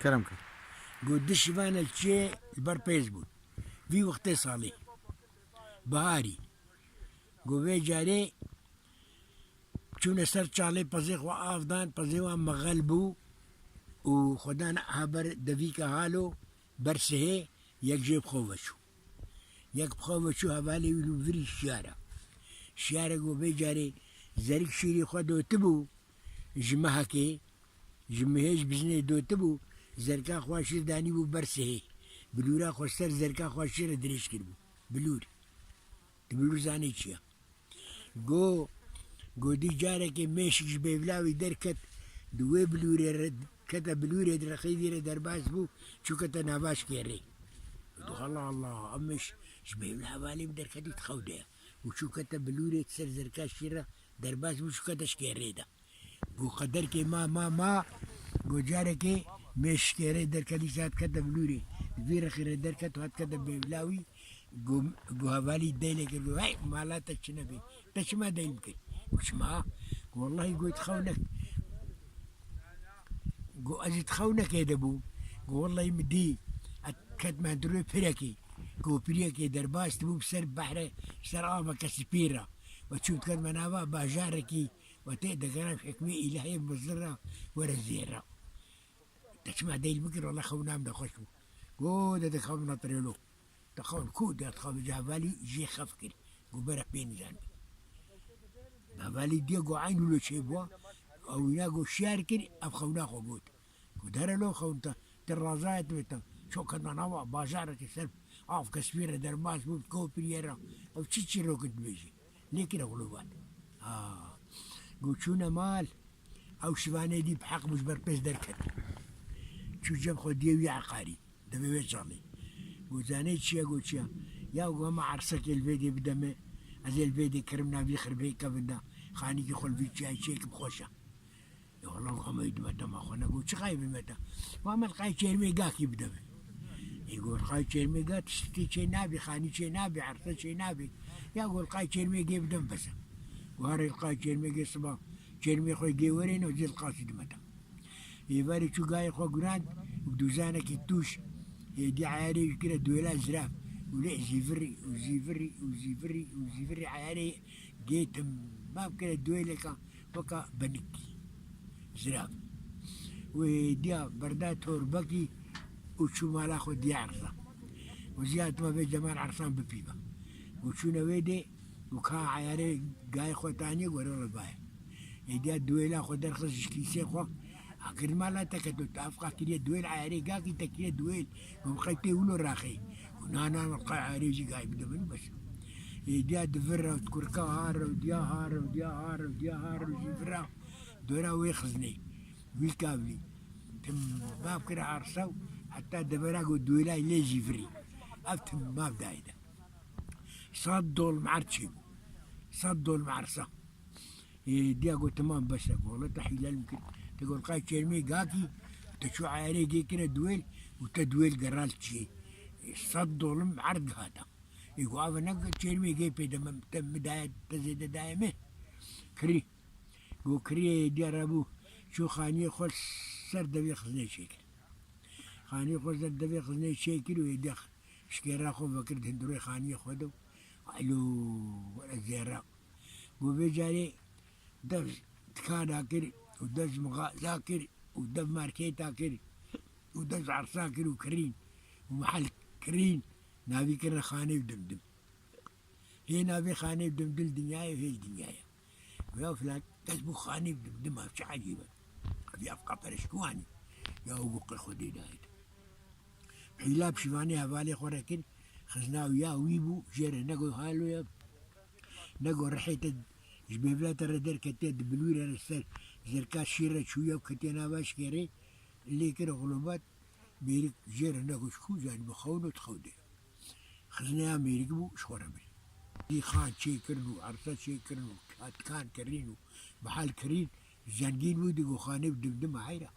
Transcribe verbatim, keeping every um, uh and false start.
Kerem kir. Got, du şivan el çiyê li ber pêz bûn. Vî wextê salê. Biharî. Got, vê carê çûne ser çalê, pezê xwe av dan, pezê wan mexel bû û xwe dan heber devîka halo, ber sihê, yek jê bi xwe ve çû. Yek bi xwe ve çû hevalê wî li vir şiyar e. Şiyar e, got, vê carê zerik şîrê xwe dotibû ji mehekê, ji mihê, ji bizinê dotibû, zerka xwe şîr danîbû ber sihê. Bilûra xwe ser zerka xwe şîr re dirêj kiribû. Bilûr. Tu bilûr zanî çi ye? Go, go dî carekê mêşik ji bêvla wî derket, di wê bilûrê re kete bilûrê, di rexê vî re derbas bû, çû kete nava şkêrê. Got, Allah Allah, em mêş ji bêvla hevalê min derketî di xew de ye. Û çû kete bilûrê, ser zerka şîr re derbas bû, çû kete şkêrê de. Got, qederkê ma, ma, ma, got, carekê mêşik şkêrê derket, dîsa hat kete bilûrê. Di vî rexî re derket, hat kete bêvla wî. Got, got, hevalî deylê kir, got, hey, mala te çi nebê? Te çima deyl bikir? Got, çima? Got, wellahî, got, xew nek-, got, ez ê xew nekê de bûm. Got, wellahî, min dî, ez ketme hundirê pirekê. Kopiriyekê derbas dibû bi ser behre, ser aveke spî re. Ve çû diketme nava bajarekî, ve tê degera hikmê îlahê mizin re, were zêr re. Te çima deyl bikir, wela xewna min nexweş bû. Go, dede, xewna tirêlo. Te xewn ku, de xewn ji hevalî jê xef kir. Go, bere pê nizan. Hevalî diye go eyn wilo çê bû. Ew wîna go şiyar kir, ev xewna xwe got. Go, dere lo xewn te, te razayet bê te. Çok nava bajarekî ser av kesvî re derbas bû, kopiriye re. Ew çi çîrok dibêjî? Lê kire xulûbat. Ha. Got, çûne mal. Ew şivanê dî bi heq bû ji ber pêz derket. Çû cem xwe diyê wî eqarî. Devê wê çalê. Got, zanê çi ye? Got, çi ye? Ya, got, hema ersekê li vê dê bide me. Ez ê li vê dê kerim navî xirbê kevin de. Xanîkî xwe li vî çiyayê çêkim, xweş e. Ya wela, got, hema wî dime te, ma xwe ne. Got, çi xayê bime te? Got, hema li qayê çêrmê gakî bide me. Ê, got, li qayê çêrmê gak tiştî çê nabî, xanî çê nabî, erse çê nabî. Ya, got, li qayê çêrmê gê bide me bes e. Got, here li qayê çêrmê gê siba çêrmê xwe gê werên û zê li qasî dime te. Êvarê çû gayê xwe gurand û dûzanekî tûş, êdî eyarê wî kire duêla zirav. Û lê zîvirî û zîvirî û zîvirî û zîvirî eyarê gê tim. Mav kire duêleka weka benikî. Zirav. Wê diya berda torbekî û çû mala xwe diya ersa. Û ziya tima vê ceman ersan bipîva. Û çûne wê dê û ka eyarê gayê xwe taniye gore li baye. Êdiya duêla xwe derxist ji kîsê xwe. Akir mala te keto, te afqa kiriye duêl, eyarê gakî te kiriye duêl. Û qey tê wilo raxê. Û na, na, qey eyarê jî gayê bide min bes. Êdiya di vir re, kurka ha re, diya ha re, diya ha re, diya ha re, jî vira. Dora wê xiznê. Wî kavlî. Tim mav kira arsa û heta devera go duêlay lê jî virî. Ev tim mav dayê de. Sed dolm erd çêbû. Sed dolm ersa. Ê, diya got, temam, bes e, wele te hîlel min kir. Te got, qayê çêrmê gakî, te çû eyarê gê kire duêl û te duêl geral çiyê. Ê, sed dolm erd gihata. Ê, got, ava ne çêrmê gê pê de me, te mi daye, te zêde daye me. Kirî. Got, kirî, ê, diya rabû, çû xaniyê xwe ser devê xiznê çêkir. Xaniyê xwe ser devê xiznê çêkir û ê diya Şkêra xwe vekir di hundirê xaniyê xwe de. Alo, were zêra. Got, vê carê dev dikana kir û dev ji mixaza kir û dev markêta kir û dev ji ersa kir û kirîn û mehel kirîn, navî kirine Xanê û Dimdim. Hê navê Xanê û Dimdim dinyayê û hê dinyayê. Got, ya filan kes bû Xanê û Dimdim, ev çi ecêb e. Ev ya fiqa periştû anî. Ya û got, qir Xwedê dayê. Hîla bi şivanê hevalê xwe re kir, xizna wî ya wî bû, jê re nego halo ye, nego rihê te ji bêvla te re derketiye, di bilûre re ser zerka şîr re çûye û ketiye nava şkêrê, lê kir xulubat, mêrik jê re nego ji xû zanî bi xewn û di xew de. Xizneya mêrik bû, ji xwe re bir. Dî xan çêkirin û erse çêkirin û tikan kirîn û bihal kirîn, zengîn bû, digo Xanê û Dimdim heyra.